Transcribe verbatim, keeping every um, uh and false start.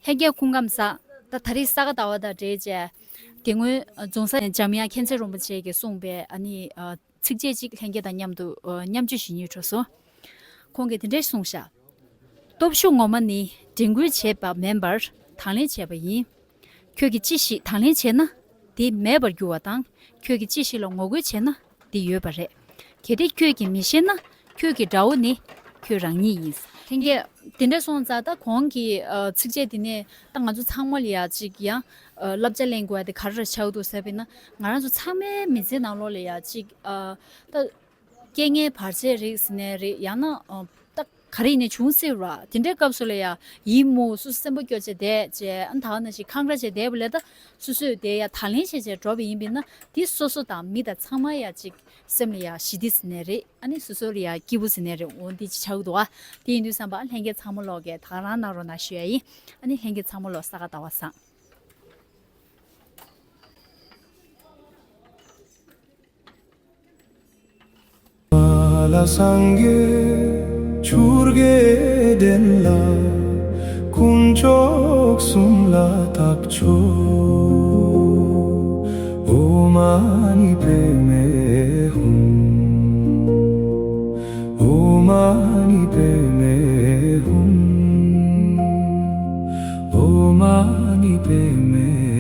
ལྷན་རྒྱས་སྐུ་ཁམས་བཟང་། ད་ད་རེས་ས་ག་ཟླ་བ་དང་འབྲེལ་བྱས། དེ་སྔོན་རྫོང་སར་འཇམ་དབྱངས་མཁྱེན་བརྩེ་རིན་པོ་ཆེ་གིས་གསུངས་པའི་ཨ་ནི་ཚིགས་བཅད་ཅིག་ལྷན་རྒྱས་དང་མཉམ་དུ་མཉམ་སྤྱོད་བྱེད་སྙིང་འདོད་སོང་། ཁོང་གིས་དེ་འདྲས་གསུངས་ཤག། སྟོབས་ཤུགས་ངོ་མ་ནི་དྲན་སྐུལ་བྱས་པ་མིན་པར་དང་ལེན་བྱས་པ་ཡིན། ཁྱོད་ཀྱིས་ཅི་ཞིག་དང་ལེན་བྱས་ན། དེ་མེད་པར་འགྱུར་བ་དང་། ཁྱོད་ཀྱིས་ཅི་ཞིག་ལ་ངོ་རྒོལ་བྱས་ན། དེ་ཡོད་པ་རེད། གལ་ཏེ་ཁྱོད་ཀྱིས་མི་ཤེས་ན། ཁྱོད་ཀྱི་དགྲ་བོ་ནི་ཁྱོད་རང་ཉིད་ཡིན། ལྷན་རྒྱས། དེ་འདྲ་སོང་ཙང་ད་གོང་གི་ཨ་ཚིགས་བཅད་འདི་ནས་ད་ང་ཚོ་ཚང་མ་ལ་ཡ་གཅིག་ཡང་ཨ་བསླབ་བྱ་ལེན་དགོས་ཡ་དེ་ག་རེ་རེད་ཆགས་འདུག་ཟེར་བས་ན། ང་རང་ཚོ་ཚང་མའི་མི་ཚེ་ནང་ལོགས་ལ་ཡ་གཅིག་ཨ་ད་རྐྱེན་ངན་བར་ཆད་རིགས་ཟེར་ནའི་རེད། ཡང་ན་ཨ་ད་ག་རེ་ཡིན་ནའི་བྱུང་སྲིད་ར། དེ་འདྲའི་སྐབས་སུ་ལ་ཡ་ཡིན་མོ་སུ་སེམས་པ་སྐྱོ་བྱས་བསྡད་བྱས། ཨ་ད་ནང་བཞིན་འཁང་ར་བྱས་བསྡད་པ་ལས་ད་སོ་སོས་དེ་ཡ་ད་ལན་བྱས་བྱས་འགྲོ་བ་ཡིན་པས་ན། དེ་སོ་སོ་དང་མི་དང་ཚང་མ་ཡ་གཅིག་སེམས་ལ་ཡ་ཞི་བདེ་ཟེར་ནའི་རེད། ཨ་ནི་སོ་སོ་ལ་ཡ་སྐྱིད་པོ་ཟེར་ནའི་རེད། འོ་འདི་ཅིག་ཆགས་འདུག་ཨ། དེ་ཡིན་དུས་ཙམ་པ་ལྷན་རྒྱས་ཚང་མ་ལོག་གིས་དང་རང་གནང་རོགས་གནང་ཞུ་ཡ་ཡིན། ཨ་ནི་ལྷན་རྒྱས་ཚང་མ་ལོག་ས་ག་ཟླ་བ་བཟང་། ལ་སངས་རྒྱས་ཆུ་རྐྱེན་ལྡན་ལ། དཀོན་མཆོག་གསུམ་ལ་བཏགས་མཆོད། ཨོཾ་མ་ཎི་པདྨེ་ཧཱུྃ། ཨོཾ་མ་ཎི་པདྨེ་ཧཱུྃ། ཨོཾ་མ་ཎི་པདྨེ་